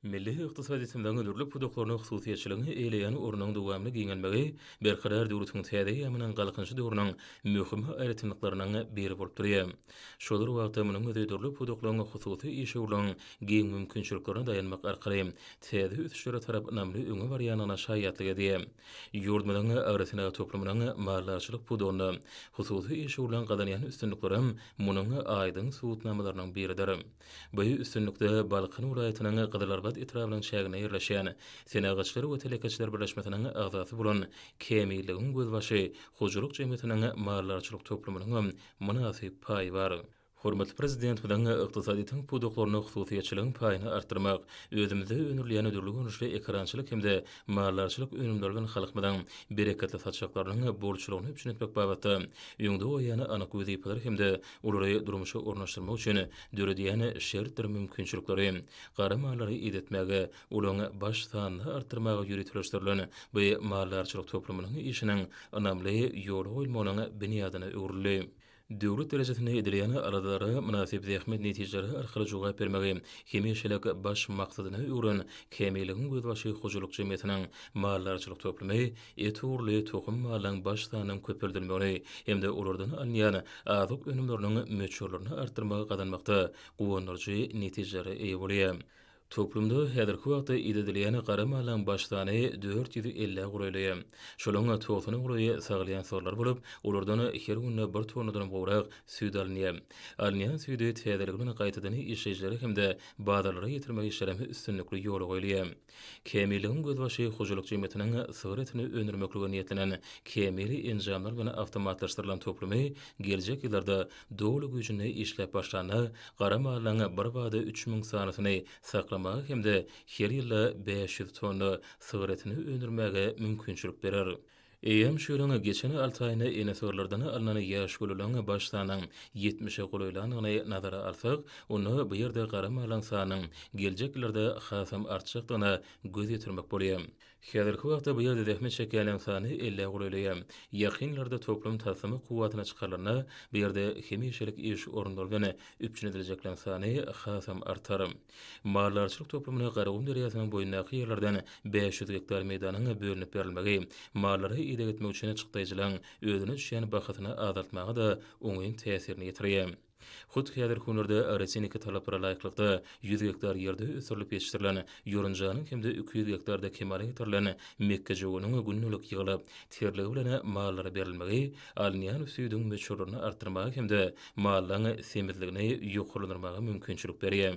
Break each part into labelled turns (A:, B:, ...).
A: Milli ykdysadyýetimiziň dürli pudaklarynda hususyýetçiligiň eýeleýän ornunyň dowamly giňelmegi Berkarar döwletiň täze eýýamynyň Galkynyşy döwrüniň möhüm aýratynlyklarynyň biri bolup durýar. Şol bir wagtda, munuň özi dürli pudaklaryň hususy işewürligiň giň mümkinçiliklerine daýanmak arkaly täze ösüşlere tarap ynamly öňe barýandygyna şaýatlyk edýär. Ýurdumyzyň agrosenagat toplumynyň maldarçylyk pudagynda hususy işewürligiň gazanýan üstünliklerem munuň aýdyň subutnamalarynyň biridir. Bu üstünlikde Balkan welaýatynyň Gyzylarbat etrabynyň çäginde ýerleşýän Senagatçylar we telekeçiler birleşmesiniň agzasy bolan Kämilligiň gözbaşy hojalyk jemgyýetiniň maldarçylyk toplumynyňam mynasyp paýy bar. Hormatly Prezidentimiziň ykdysadyýetiň pudaklarynda hususyýetçiligiň paýyny artdyrmak, özümizde öndürilýän dürli görnüşli ekerançylyk hem-de maldarçylyk önümleri bilen halkymyzyň bereketli saçaklarynyň bolçulygyny üpjün etmek babatda öňde goýýan anyk wezipeleri hem-de olary durmuşa ornaşdyrmak üçin döredýän şertdir mümkinçilikleri, gara mallary idetmäge, olaryň baş sanyny artdyrmaga ýöriteleşdirilen bu maldarçylyk toplumynyň işiniň ynamly ýola goýulmagynyň binýadyna öwrüldi. Döwlet derejesinde edilýän aladalara mynasyp zähmet netijeleri arkaly jogap bermegi hemişelik baş maksadyna öwren Kämilligiň gözbaşy hojalyk jemgyýetiniň maldarçylyk toplumy et ugurly tohum mallaryň baş sanynyň köpeldilmegini hem-de olardan alynýan azyk önümleriniň möçberlerini artdyrmagy gazanmakda guwandyryjy netijelere eýe bolýar. Toplumda häzirki wagtda idedilýän gara mallaryň baş sany 450-ä golaýlaýar. Şolaryň togsana golaýy sagylýan sygyrlar bolup, olardan her günde bir tonnadan gowrak süýt alynýar. Alynýan süýdi täzeligi bilen gaýtadan işleýjilere hem-de bazarlara ýetirmek işlerem üstünlikli ýola goýulýar. Kämilligiň gözbaşy hojalyk jemgyýetiniň sygyr etini öndürmeklige niýetlenen kämil enjamlar bilen awtomatlaşdyrylan toplumy geljek ýyllarda doly güýjünde işläp başlanda, gara mallaryň birbada 3000 sanysyny saklamaga hem-de her ýylda 500 tonna sygyr etini öndürmäge mümkinçilik berer. Eýýäm şu ýylyň geçen alty aýynda ene sygyrlardan alnan ýaş göleleriň baş sanynyň ýetmişe golaýlandygyny nazara alsak, onda bu ýerde gara malyň sanynyň geljek ýyllarda hasam artjakdygyna göz ýetirmek bolýar. Häzirki wagtda bu ýerde zähmet çekýänleriň sany ellä golaýlaýar. Ýakyn ýyllarda toplum taslama kuwwatyna çykarylanda, bu ýerde hemişelik iş orunlary bilen üpjün ediljekleriň sany hasam artar. Maldarçylyk toplumyna Garagum derýasynyň boýundaky ýerlerden 500 gektar meýdanyň bölünip berilmegi, mallara ideg etmek üçin çykdaýjylaryň özüne düşýän bahasyny azaltmaga-da oňyn täsirini ýetirýär. Hut häzirki günlerde agrotehniki talaplara laýyklykda 100 gektar ýerde ösdürilip ýetişdirilen ýorunjanyň hem-de 200 gektarda kemala getirilen mekgejöweniň gündelik ýygylyp, terligi bilen mallara berilmegi alynýan süýdüň möçberlerini artdyrmaga hem-de mallaryň semizligini ýokarlandyrmaga mümkinçilik berýär.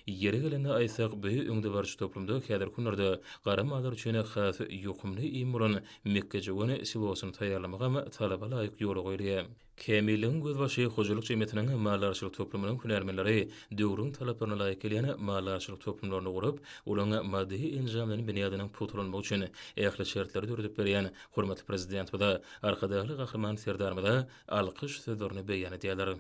A: Ýeri gelende aýtsak, bu öňdebaryjy toplumda häzirki günlerde gara mallar üçin has ýokumly iým bolan mekgejöwen silosyny taýýarlamagam talaba laýyk ýola goýulýar. Kämilligiň gözbaşy hojalyk jemgyýetiniň maldarçylyk toplumynyň hünärmenleri döwrüň talaplaryna laýyk gelýän maldarçylyk toplumlaryny gurup, olaryň maddy-enjamlaýyn binýadynyň pugtalanmagy üçin ähli şertleri döredip berýän hormatly Prezidentimize, Arkadagly Gahryman Serdarymyza alkyş sözlerini beýan edýärler.